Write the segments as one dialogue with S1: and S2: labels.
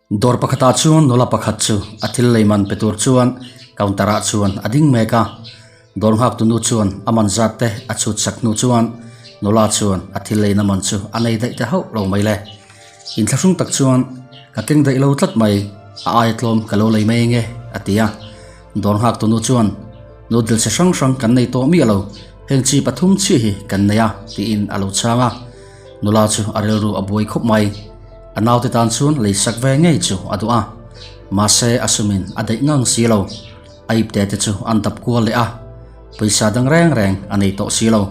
S1: Dawr pakhatah chuan nula pakhat chu a thil lei man pe tur chuan counter ah chuan a ding mek a. Dawr nghak tu nu chuan a man zat te a chhut sak hnu chuan nula chuan a thil leina man chu a nei daih ta hauh lo mai le. Inthlahrung tak chuan ka keng daih lo tlat mai, a aia tlawm ka lo lei mai enge a ti a. Dawr nghak tu nu chuan noodle chi hrang hrang kan nei tawh miah lo, heng chi pathum chiah hi kan nei a tiin a lo chhang a. Nula chu a rilru a buai khawp mai. A naute tan chuan lei sak ve ngei chu a duh a, mahse a sumin a daih ngang si lo. A ipte te chu an dap kual leh a, pawisa dang reng reng a nei tawh si lo.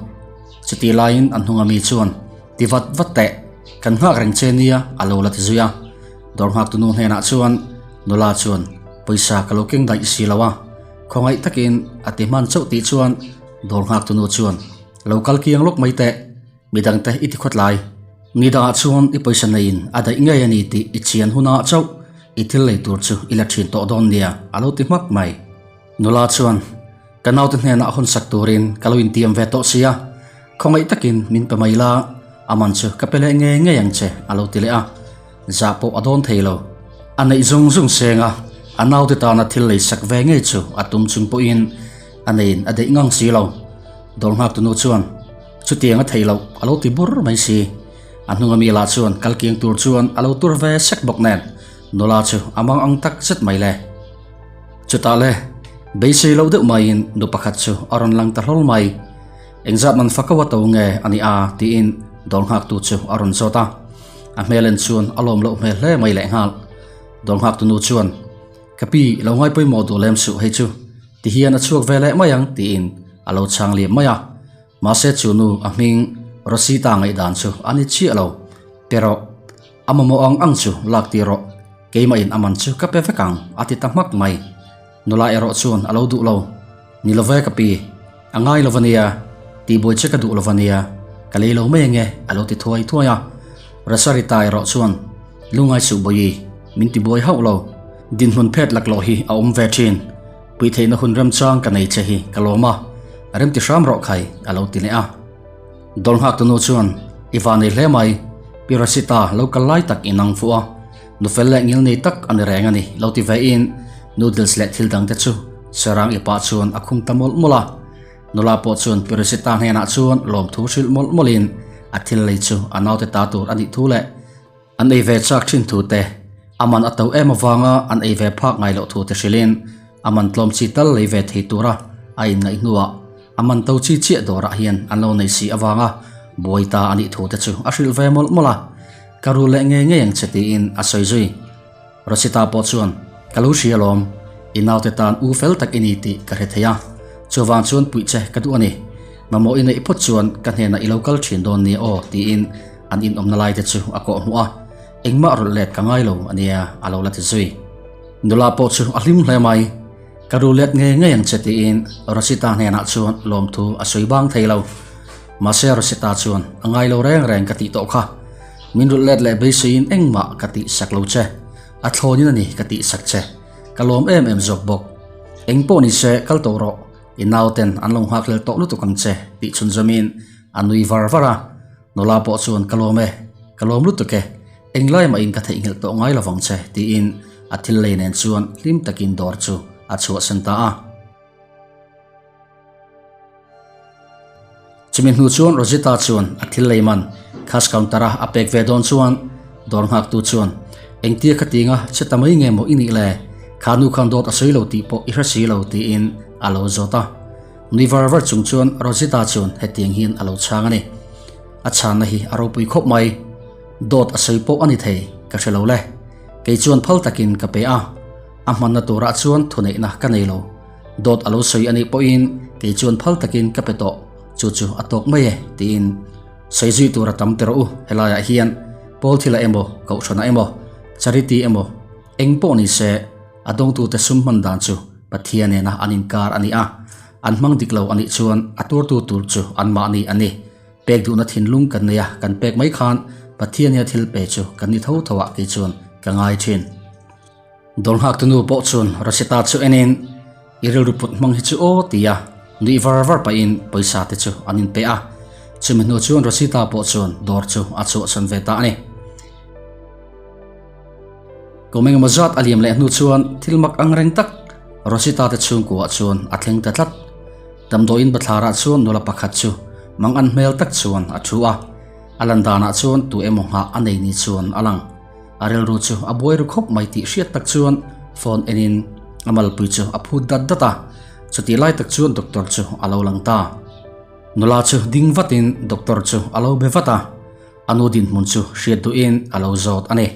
S1: Chutih laiin a hnunga mi chuan, Ti vat vat teh, kan nghak reng che nia a lo la ti zui a. Dawr nghaktu nu hnenah chuan nula chuan, Pawisa ka lo keng daih si lo a, khawngaih takin a ti hman chauh tih chuan dawr nghaktu nu chuan, Lo kal kiang lawk mai teh. Midangte i ti khawtlai. Ni dangah chuan i pawisa neiin a daih ngei a ni tih i chian hunah chauh i thil lei tur chu i la thin tawh dawn nia a lo ti hmak mai. Nula chuan, Ka naute hnenah hawn sak turin ka lo intiam ve tawh sia, khawngaih takin min pe mai la, a man chu ka pe leh ngei ngei ang che a lo ti leh a. Zah pawh a dawn thei lo. A neih zung zung seng a, a naute tana thil lei sak ve ngei chu a tum chung pawhin a neiin a deih ngang si lo. Dawr nghaktunu chuan, Chutiang a theih loh, a lo ti bur mai si. A hnunga mi lah chuan kal kiang tur chuan a lo tur ve sek bawk nen, nula chu a mang ang tak zet mai le. Chutah le, beisei loh deuh maiin nu pakhat chu a rawn lang ta hlawl mai. Engzat man fako a to nge a ni a? tiin dawr nghaktu chu a rawn zawt a. A hmel en chuan a lawm loh hmel hle mai lehnghal. Dawr nghaktu nu chuan, Ka pi, i lo ngai pawimawh duh lem suh hei chu, ti hian a chhuak ve leh mai ang tiin a lo chhang liam mai a. Mahse chu nu a hming Rosita ngaihdan chu a ni chiah lo. Pe rawh, a mamawh ang ang chu lak tir rawh, keimahin a man chu ka pe vek ang a ti ta hmak mai. Nula erawh chuan a lo duh lo. Ni lo ve ka pi, a ngai lo va nia, tihbuai che ka duh lo va nia, ka lei lo mai ange a lo ti thuai thuai a. Rasarita erawh chuan, Lungai suh bawi, min tibuai hauh lo. Dinhmun phet laklawh hi a awm ve thin. Puitheihna hun remchang ka nei che hi ka lawm a, remti hram rawh khai a lo ti leh a. Dawr nghak tunu chuan, I va nei hle mai, Pi Rasita lo kal lai tak in ang fuh a, nu fel leh ngil nei tak a ni reng a ni lo ti ve in noodles leh thil dang te chu Serang i pah chuan a khung ta mawlh mawlh a. Nula pawh chuan Pi Rasita hnenah chuan lawmthu hrilh mawlh mawlh in a thil lei chu a naute ta tur a nih thu leh An ei ve chak thin thu te, a man a to em avanga an ei ve phak ngai loh thu te hrilhin a man tlawm chi tal lei ve thei tura a inngaih hnuah a man to chi chiah dawrah hian an lo nei si avanga buai ta a nih thu te chu a hrilh ve mawlh mawlh a. Ka rul leh ngei ngei ang che tiin a sawi zui. Rosita pawh chuan, Ka lo hria alawm, i naute tan u fel tak i ni tih ka hre thei a, chuvang chuan puih che ka duh a ni. Mamawh i neih phawt chuan ka hnenah i lo kal thin dawn nia aw tiin An inawmna lai te chu a kawh hmuh a, engmah rawlh let ka ngai lo a nia a lo la ti zui. Nula pawh chu a hlim hle mai. Ka ru let ngei ngei ang che tiin Rosita hnenah chuan lawmthu a sawi bang thei lo. Mahse Rosita chuan a ngai lo reng reng ka tih tawh kha. Min rulh let leh beiseiin engmah ka tih sak lo che. A thlawnin a ni ka tih sak che. Ka lawm em em zawk bawk. Eng pawh ni se kal tawh rawh. I nauten an lo nghakhlel tawh lutuk ang che tih chhunzawmin a nui var var a. Nula pawh chuan ka lawm e, ka lawm lutuk e, englai mahin ka theihnghilh tawh ngai lovang che tiin a thil lei nen chuan hlim takin dawr chu a chhuahsan ta a. Chumi hnu chuan Rosita chuan a thil lei man cash counter-a a pek ve dawn chuan dawr nghaktu chuan engtia ka tinga che ta mai nge maw i nih le, kha nu khan dawt a sawi lo tih pawh i hre si lo tiin a lo zawt a. Nui var var chung chuan Rosita chuan hetiang hian a lo chhang a ni. A chhanna hi a ropui khawp mai. Dawt a sawi pawh a ni thei, ka hre lo le. Kei chuan phal takin ka pe a. A hmanna turah chuan thuneihna ka nei lo. Dawt a lo sawi a nih pawhin kei chuan phal takin ka pe tawh, chu chu a tawk mai e, tiin sawi zui tur a tam ti rawh u. Helaiah hian pawl thila emaw, kohhrana emaw, charity emaw, eng pawh ni se, a dawngtute sum hman dan chu Pathian nena an inkar a ni a, an hmang dik lo a nih chuan a tuartu tur chu anmahni a ni. Pek duhna thinlung kan nei a, kan pek mai khan Pathian nia thil pe chu kan ni tho tho ah kei chuan ka ngai thin. Dawr nghaktu nu pawh chuan Rosita chu enin, I rilru put hmang hi chu aw ti a, nuih var var pahin pawisa te chu an inpe a. Chumi hnu chuan Rosita pawh chuan dawr chu a chhuahchhawn ve ta a ni. Kum engemaw zat a liam leh hnu chuan thil mak ang reng tak Rosita te chhungkuaah chuan a thleng ta tlat. Damdawiin bathlarah chuan nula pakhat chu mang an hmel tak chuan a thu a, a lan danah chuan tu emaw nghah a nei ni chuan a lang. A rilru chu a buai ru khawp mai tih hriat tak chuan phone enin a malpui chu a phut dat dat a, chutih lai tak chuan doctor chu a lo lang ta. Nula chu ding vatin doctor chu a lo be vat a, a nu dinhmun chu hriat duhin a lo zawt a ni.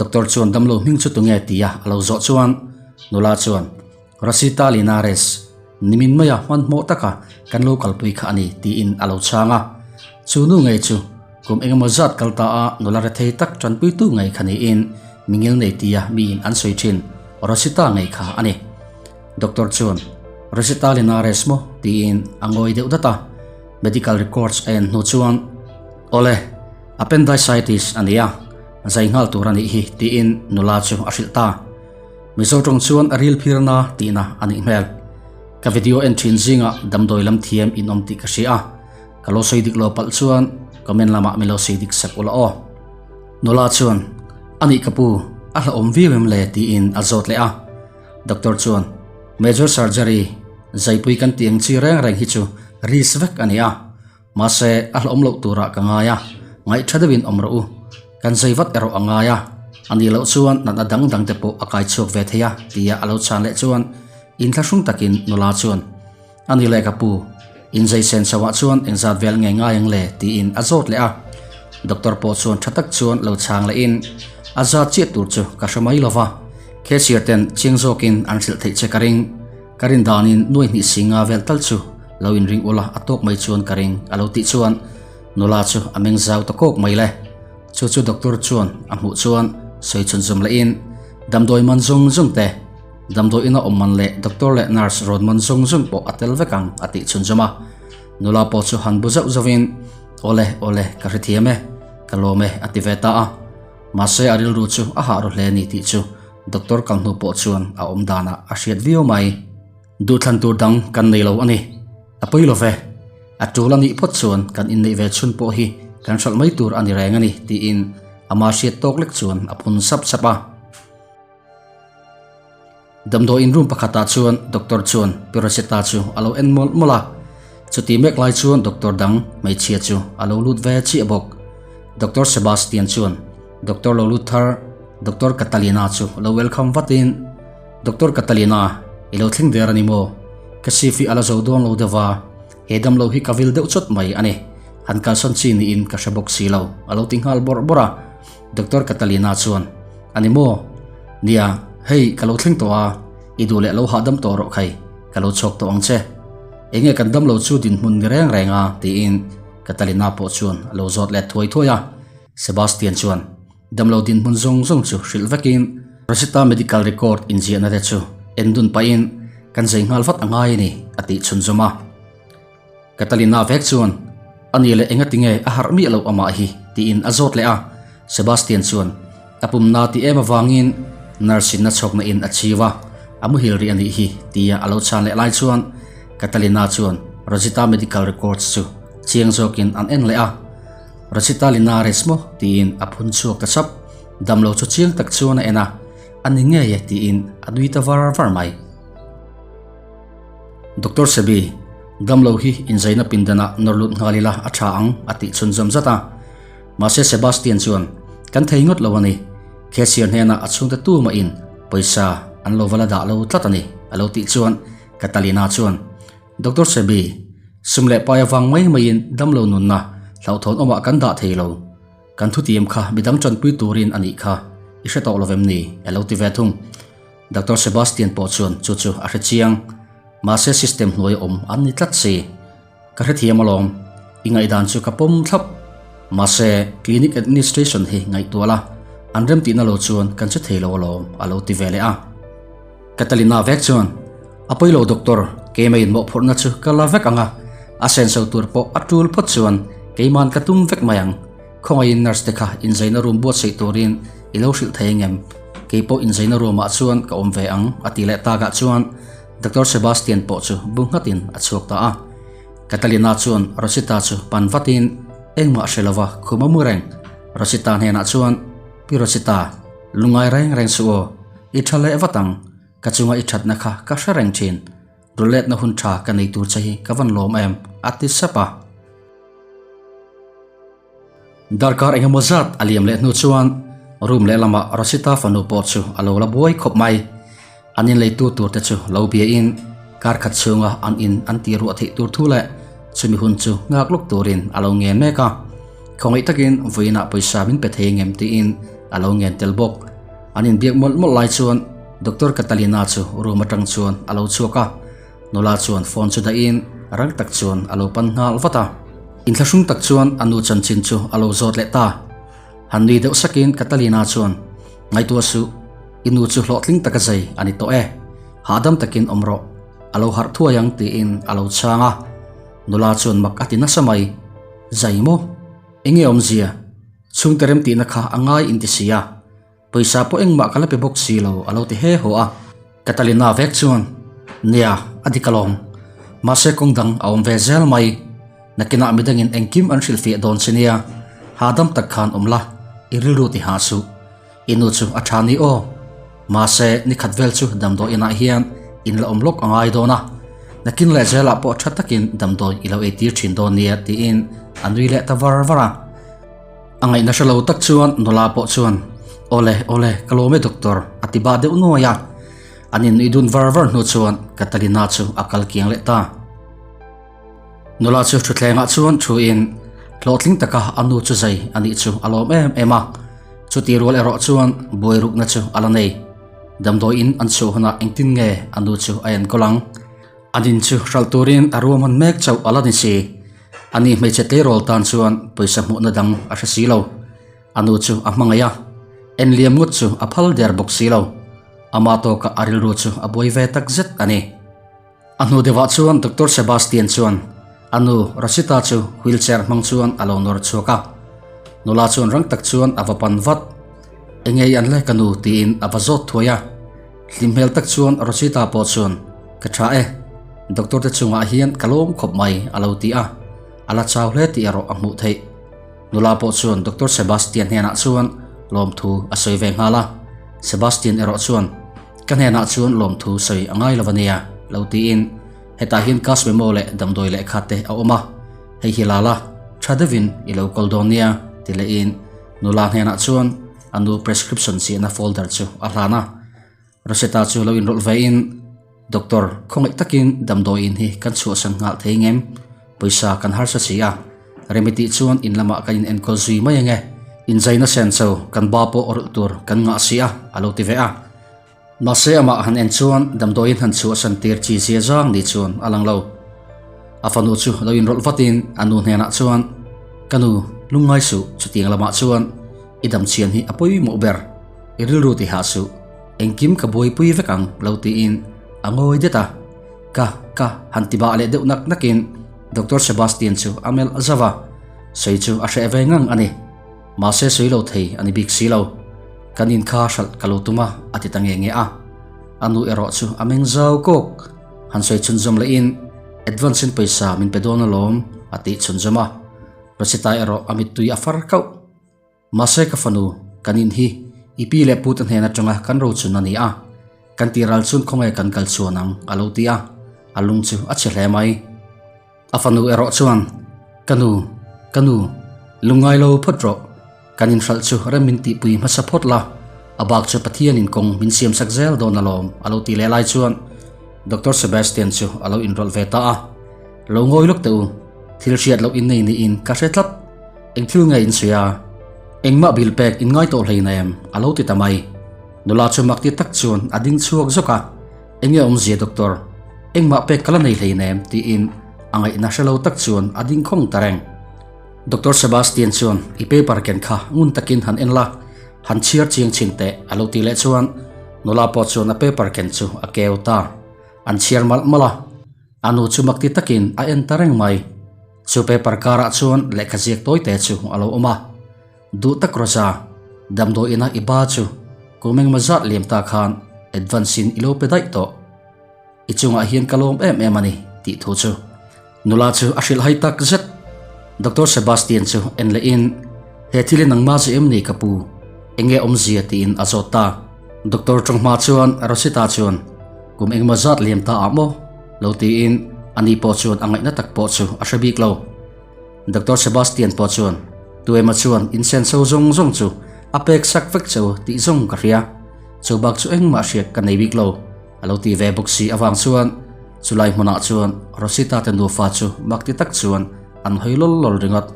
S1: Doctor chuan damlo hming chu tunge tia a lo zawh chuan nula chuan Rosita Linares, nimin maia hmanhmawh taka kan lo kalpui kha a ni tiin a lo chhang a. Chu nu ngei chu kum engemaw zat kal ta a nula rethei tak tanpuitu ngei kha niin mingil nei tia miin an sawi thin Rosita ngei kha a ni. Doctor chuan Rosita Linares maw tiin a ngawi deuh dat a, medical records a en hnu chuan Awle, appendicitis a nia, zai nghal tur a nih hi tiin nula chu a hrilh ta. Mizo tawng chuan a ril phirna tihna a nih hmel. Ka video en thin zingah damdawi lam thiam in awm tih ka hria a, ka lo sawi dik lo palh chuan comment lamah min lo sawi dik sak ula aw. Nula chuan, A nih ka pu, a hlauhawm viau em le? tiin a zawt leh a. Doctor chuan, Major surgery, zaipui kan tih ang chi reng reng hi chu risk vek a ni a. Mahse, a hlauhawm loh turah ka ngai a, ngaihtha deuhin awm rawh u. Kan zai vat erawh a ngai a, a nih loh chuan natna dang dang te pawh a kai chhuak ve thei a, tia a lo chhan leh chuan inthlahrung takin nula chuan, A ni leh ka pu, inzai sen chhoah chuan engzat vel nge ngai ang le? tiin a zawt leh a. Doctor pawh chuan tha tak chuan lo chhang lehin, A zat chiah tur chu ka hre mai lova, cashier ten chiang zawkin an hrilh theih che ka ring. Ka rin danin nuai hnih si nga vel tal chu lo inring ula a tawk mai chuan ka ring a lo tih chuan nula chu a meng zau ta kawk mai le. Chu chu doctor chuan a hmuh chuan sawi chhun zawm lehin damdawi man zawng zawng te, damdawi ina awm man leh doctor leh nurse rawn man zawng zawng pawh a tel vek ang a tih chhun zawm a. Nula pawh chu han bu zauh zauhin Awle, awle, ka hrethiam e, ka lawm e a ti ve ta a. Mahse a rilru chu a hah ru hle a ni tih chu Doctor kal hnu pawh chuan a awm danah a hriat viau mai. Duhthlan tur dang kan nei lo a ni. A pawi lo ve. A tul a nih phawt chuan kan inneih ve chhun pawh hi kan hralh mai tur a ni reng a ni tiin ama hriat tawk lek chuan a phun sap sap a. Damdawiin room pakhatah chuan doctor chuan Piroseta chu a lo en mawlh mawlh a. Chuti mek lai chuan doctor dang hmeichhia chu a lo lut ve chiah bawk. Doctor Sebastian chuan Doctor lo lut thar Doctor Catalina chu lo welcome vatin, Doctor Catalina, i lo thleng der a ni maw? Ka sif hi a la zo dawn lo deuh a, he damlo hi ka vil deuh chawt mai a ni. Han kalsawn chi niin ka hre bawk si lo, a lo ti nghal bawrh bawrh a. Doctor Catalina chuan, A ni maw? Nia, hei ka lo thleng tawh a, i duh leh lo hahdam tawh rawh khai, ka lo chhuak tawh ang che. Enge kan damlo chu dinhmun ni reng reng a? tiin Catalina pawh chuan a lo zawt let thuai thuai a. Sebastian chuan damlo dinhmun zawng zawng chu hrilh vekin Rosita medical record inziahna te chu en dun pahin kan zei nghal vat a ngai a ni a tih chhunzawm a. Catalina vek chuan a ni leh enga tinge a harh miah loh amah hi tiin a zawt leh a. Sebastian chuan a pumna ti em avangin nurse in a chhawkna in a chiu a, a muhil rih a nih hi tia a lo chhan leh lai chuan Catalina chuan Rosita medical records chu chiang zawkin an en leh a. Rosita Linares maw? tiin a phun chhuak ta chap. Damlo chu chiang tak chuan a en a, A ni ngei e tiin a nui ta var var mai. Doctor Sebi, damlo hi inzaina pindanah nawr lut nghal ila a tha ang a tih chhunzawm zat a. Mahse Sebastian chuan, Kan thei ngawt lo a ni. Cashier hnenah a chhungte tumahin pawisa an lo va la dah lo tlat a ni a lo tih chuan Catalina chuan, Doctor Sebi, sum leh pai avang mai maiin damlo nunna hlauhthawn awmah kan dah thei lo. Kan thutiam kha midang tanpui turin a nih kha i hre tawh lovem ni? A lo ti ve thung. Doctor Sebastian pawh chuan chu chu a hre chiang. Mahse system hnuai awm an ni tlat si. Ka hrethiam alawm, i ngaihdan chu ka pawm thlap. Mahse clinic administration hi ngaihtuah la, an remtihna lo chuan kan che thei lo alawm a lo ti ve leh a. Catalina vek chuan, A pawi lo doctor, keimah in mawhphurhna chu ka la vek ang a, a senso tur pawh a tul phawt chuan keiman ka tum vek mai ang. Khawngaihin nurse te kha inzaina room buatsaih turin i lo hrilh thei angem? Keipawh inzaina room ah chuan ka awm ve ang a ti leh takah chuan Doctor Sebastian pawh chu bu nghatin a chhuak ta a. Catalina chuan Rosita chu pan vatin engmah hre lova khum a mu reng. Rosita hnenah chuan, Pi Rosita. Lungngai reng reng suh aw, i tha leh vat ang, ka chunga i thatna kha ka hre reng thin. Ruletna hun tha ka nei tur che hi ka van lawm em, a ti sap a. Darkar engemaw zat a liam leh hnu chuan room lehlamah Rosita fanu pawh chu a lo la buai khawp mai. An inleitu tur te chu lo biain kar khat chhunga an in an tih ruah theih tur thu leh chumi hun chu nghak lawk turin a lo ngen mek a. Khawngaih takin vawiinah pawisa min pe thei ngem tiin a lo ngen tel bawk. An inbiak mawlh mawlh lai chuan Doctor Catalina chu room atang chuan a lo chhuak a. Nula chuan phone chu dahin rang tak chuan a lo pan nghal vat a. Inthlahrung tak chuan a nu chanchin chu a lo zawt leh ta. Han nui deuh sakin Catalina chuan, Ngaihtuah suh, i nu chu hlawhtling taka zai a ni tawh e. Hahdam takin awm rawh, a lo harh thuai ang tiin a lo chhang a. Nula chuan mak a ti nasa mai, Zai maw? Enge awmzia? Chhungte remtihna kha a ngai inti si a. Pawisa pawh engmah ka la pe bawk si lo a lo ti he haw a. Catalina vek chuan, Nia, a dik alawm. Mahse kawng dang a awm ve zel mai. Nakinah midangin engkim an hrilhfiah dawn che nia. Hahdam tak khan awm la, i rilru ti hah suh. I nu chu a tha ni aw. Mahse nikhat vel chu damdawi inah hian in la awm lawk a ngai dawn a. Nakin leh zelah pawh tha takin damdawi i lo eitir thin dawn nia tiin a nui leh ta var var a. A ngaihna hre lo tak chuan nula pawh chuan, Awle, awle, ka lawm e doctor, a ti bah deuh nuai a. An innuih dun var var hnu chuan Catalina chu a kal kiang leh ta. Nula chu thutthlengah chuan thuin hlawhtling taka a nu chu zai a nih chu a lawm em em a. Chuti rual erawh chuan buai rukna chu a la nei. Damdawiin an chhuah hunah engtin nge a nu chu a enkawl ang? An in chu hralh turin a ruahman mek chauh a la ni si. Ani hmeichhe tleirawl tan chuan pawisa hmuhna dang a hre si lo. A nu chu a hmangaih a, en liam ngawt chu a phal der bawk si lo. Ama tawkah a rilru chu a buai ve tak zet a ni. A hnu deuhah chuan Doctor Sebastian chuan a nu Rosita chu wheelchair hmang chuan a lo nawr chhuak a. Nula chuan rang tak chuan a va pan vat. Engei an le ka nu tiin a va zawt thuai a. Hlim hmel tak chuan Rosita pawh chuan, Ka tha e, doctor te chungah hian ka lawm khawp mai a lo ti a, a la chau hle tih erawh a hmuh theih. Nula pawh chuan Doctor Sebastian hnenah chuan lawmthu a sawi ve nghal a, Sebastian erawh chuan, Ka hnenah chuan lawmthu sawi a ngai lo a nia lo tiin hetah hian cash memo leh damdawi lehkha te a awm a, hei hi la la, tha deuhin i lo kawl dawn nia ti lehin nula hnenah chuan A nu prescription chiahna folder chu a hlan a, Rosetta chu lo inrawlh ve in, Doctor, khawngaih takin damdawiin hi kan chhuahsan nghal thei ngem? Pawisa kan harsa si a, remi tih chuan in lamah kan in enkawl zui mai ange, inzaina sen cho kan ba pawh rawlh tur kan ngah si a, a lo ti ve a. Mahse amah han en chuan damdawiin han chhuahsan tir chi zia zang ni chuan a lang lo. A fanu chu lo inrawlh vatin a nu hnenah chuan, Ka nu, lungngai suh, chutiang lamah chuan i damchhian hi a pawimawh ber, i rilru ti hah suh, engkim ka buaipui vek ang lo tiin a ngawi det a. Ka, ka, han ti bah leh deuh nak nakin Doctor Sebastian chu a melh zauh a, sawi chu a hreh ve ngang a ni. Mahse sawi lo thei a ni bik si lo. Kan in kha hralh ka lo tum a, a ti ta nge nge a. A nu erawh chu a meng zau kawk. Han sawi chhunzawm lehin, Advance in pawisa min pe dawn alawm, a tih chhunzawm a. Rosita erawh a mittui a far kauh. Mahse ka fanu, kan in hi i pi leh pu te hnen atanga kan rochun a ni a. Kan tih ral chun khawnge kan kal chhuan ang, a lo ti a. A lung chu a chhe hle mai. A fanu erawh chuan, Ka nu, ka nu, lungngai lo phawt rawh. Kan inhralh chu rem min tihpui hmasa phawt la, a bak chu Pathianin kawng min siamsak zel dawn alawm, a lo ti leh lai chuan Doctor Sebastian chu a lo inrawlh ve ta a. Lo ngawi lawk teh u, thil hriat loh innei niin ka hre tlat. Eng thil nge in sawi a? Engmah bil pek in ngai tawh hlein em? a lo ti ta mai. Nula chu mak ti tak chuan a ding chhuak zawk a. Enge awmzia doctor? Engmah pek ka la nei hleinem tiin a ngaihna hre lo tak chuan a ding khawng ta reng. Doctor Sebastian chuan i paper ken kha ngun takin han en la, han chhiar chiang chhin teh a lo ti leh chuan nula pawh chuan a paper ken chu a keu ta. An chhiar malh malh a, a nu chu makti takin a en ta reng mai. Chu paper karah chuan lehkha ziak tawi te chu a lo awm a. Duh tak Rosa, damdawi ina i ba chu kum engmaw zat liam ta khan advance in i lo pe daih tawh. I chungah hian ka lawm em em a ni tih thu chu nula chu a hrilh hai tak zet. Doctor Sebastian chu en leh in, He thil hi nangmah chu em ni ka pu? Enge awmzia tiin a zawt ta. Doctor Ṭanghma chuan Rosita chuan kum engemaw zat liam ta ah maw? Lo tiin ani pawh chuan a ngaihna tak pawh chu a hre bik lo. Doctor Sebastian pawh chuan tuemaw chuan insenso zawng zawng chu a pek sak vek cheu tih zawng ka hria. Chu bak chu engmah hriat ka nei bik lo a lo ti ve bawk si avang chuan chulai hmunah chuan Rosita te nufa chu mak ti tak chuan an hawi lawl lawl ringawt.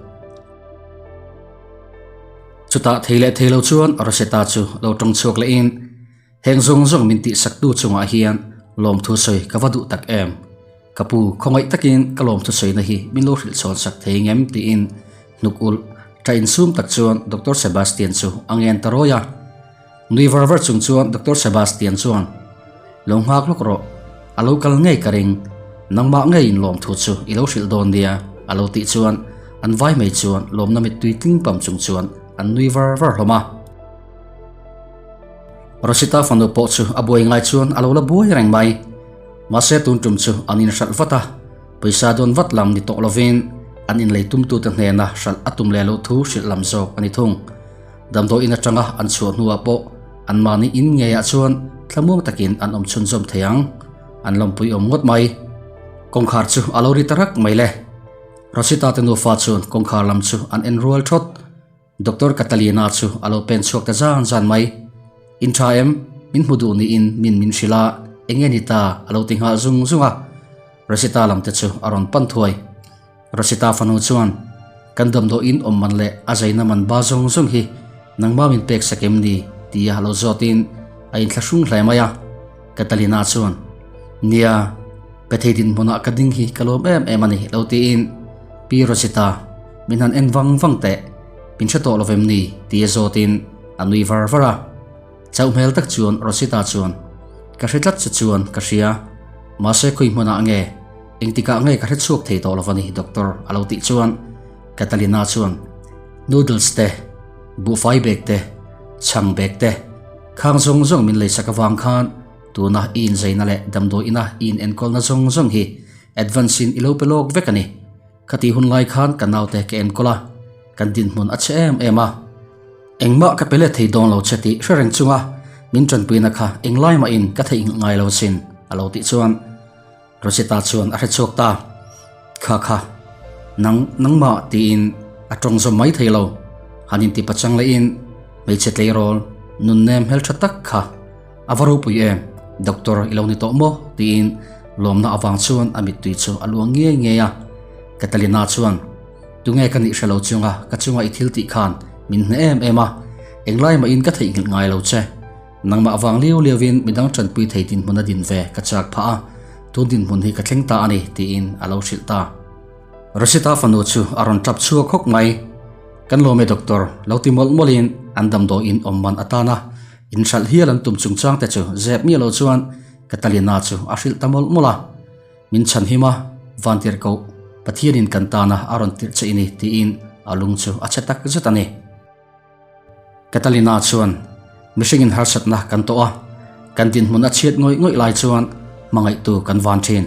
S1: Chutah thei leh thei lo chuan Rosetta chu lo tawng chhuak lehin, Heng zawng zawng min tihsaktu chungah hian lawmthu sawi ka va duh tak em? Ka pu, khawngaih takin ka lawmthu sawina hi min lo hrilh chhawn sak thei ngem? tiin hnuk ulh tha insum tak chuan Doctor Sebastian chu a ngen ta rawi a. Nui var var chung chuan Doctor Sebastian chuan, Lo nghak lawk rawh, a lo kal ngei ka ring, nangmah ngeiin lawmthu chu i lo hrilh dawn nia, a lo tih chuan an vai mai chuan lawmna mittui tling pam chung chuan an nui var var hlawm a. Rosita fanu pawh chu a buai ngai chuan a lo la buai reng mai. Mahse tun tum chu an inhralh vat a, pawisa dawn vat lam ni tawh lovin an inlei tumtute hnena hralh a tum leh loh thu hrilh lam zawk a ni thung. Damdawiin atanga an chhuah hnuah pawh anmahni in ngeiah chuan thlamuang takin an awm chhunzawm thei ang. An lawmpui awm ngawt mai. Kawngkhar chu a lo ri ta rak mai le. Rosita te nufa chuan kawngkhar lam chu an en rual thawt. Doctor Catalina chu a lo pen chhuak ta zan zan mai. In tha em? Min hmu duh niin min min hrilh a, eng nge ni ta? a lo ti nghal zung zung a. Rosita lam te chu a rawn pan thuai. Rosita fanu chuan, Kan damdawiin awm man leh a zaina man ba zawng zawng hi nangmah min pek sak em ni? tia lo zawtin a inthlahrung hle mai a. Catalina chuan, Nia, pe thei dinhmunah ka ding hi ka lawm em em a ni lo tiin, Pi Rosita, min han en vang vang teh, min hre tawh lo vem ni? tia zawtin a nui var var a. Chauh hmel tak chuan Rosita chuan, Ka hre tlat che chuan ka hria, mahse khawi hmunah nge? Engtikah nge ka hre chhuak thei tawh lo va ni doctor a lo tih chuan Catalina chuan noodles te, buhfai bag te, chhang bag te, khang zawng zawng min leisak avang khan tuna i inzaina leh damdawiina i inenkawlna zawng zawng hi advance in i lo pe lawk vek a ni. Khatih hun lai khan ka naute ka enkawl a, kan dinhmun a chhe em em a. Engmah ka pe let thei dawn lo che tih hre reng chunga min tanpuina kha englai mahin ka theihnghilh ngai lo sin a lo tih chuan Rosita chuan a hre chhuak ta. Kha kha, nang, nangmah tiin a tawng zawm mai thei lo. Han inti pachang lehin hmeichhe tleirawl nunnem hmeltha tak kha a va ropui em, doctor i lo ni tawh maw? tiin lawmna avang chuan a mittui chu a luang ngei ngei a. Catalina chuan, Tunge ka nih hre lo chunga ka chunga i thil tih khan min hne em em a, englai mahin ka theihnghilh ngai lo che. Nangmah vang liau liauin midang tanpui thei dinhmun a din ve ka chak phah a, tun dinhmun hi ka thleng ta a ni, tiin a lo hrilh ta. Rosita fanu chu a rawn tap chhuak hawk mai. Kan lawm e doctor, lo ti mawlh mawlhin an damdawiin awm man atana inhralh hial an tum chungchang te chu zep miah lo chuan Catalina chu a hrilh ta mawlh mawlh a. Min chhan him a, Vantir koh, Pathianin kan tana a rawn tirh che i ni, tiin a lung chu a chhe tak zet a ni. Catalina chuan, Mihringin harsatna kan tawh a, kan dinhmun a chhiat ngawih ngawih lai chuan hmangaihtu kan van thin.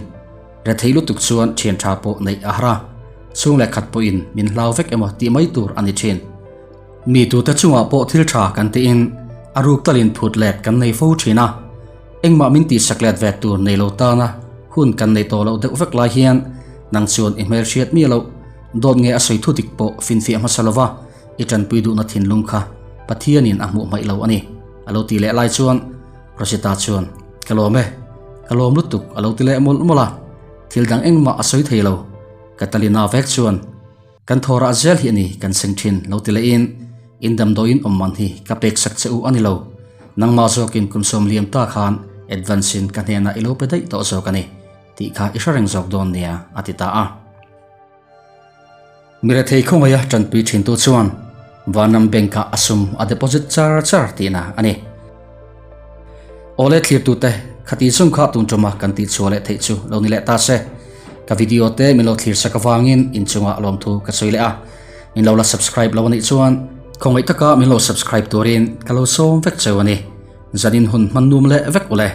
S1: Rethei lutuk chuan thian tha pawh neih a har a, chhung leh khat pawhin min hlau vek emaw tih mai tur a ni thin. Mi tute chungah pawh thil tha kan tiin a ruk talin phut let kan nei fo thin a, engmah min tihsak let ve tur nei lo tana hun kan nei tawh loh deuh vek lai hian nang chuan i hmelhriat miah loh dawt nge a sawi thu dik pawh finfiah hmasa lova I tanpui duhna thinlung kha Pathianin a hmuh hmaih lo a ni, a lo ti leh lai chuan Rosita chuan, Ka lawm e, ka lawm lutuk a lo ti leh mawlh mawlh a, thil dang engmah a sawi thei lo. Catalina vek chuan, Kan thawrah zel hi a ni kan seng thin lo ti lehin, In damdawiin awm man hi ka pek sak che u a ni lo, nangmah zawkin kum sawm liam ta khan advance in ka hnenah i lo pe daih tawh zawk a ni tih kha i hre reng zawk dawn nia, a ti ta a. Mirethei khawngaia tanpui thintu chuan Vanram Bank-ah a sum a deposit char char tihna a ni. Awle thlirtute, khati chung kha tun tuma kan tihchhuah leh theih chu lo ni leh ta se. Ka video te min lo thlir sak avangin inchungah lawmthu ka sawi leh a. Min lo la subscribe lo anih chuan khawngaih taka min lo subscribe turin ka lo sawm vek cheu a ni. Zanin hun hman num leh vek ule.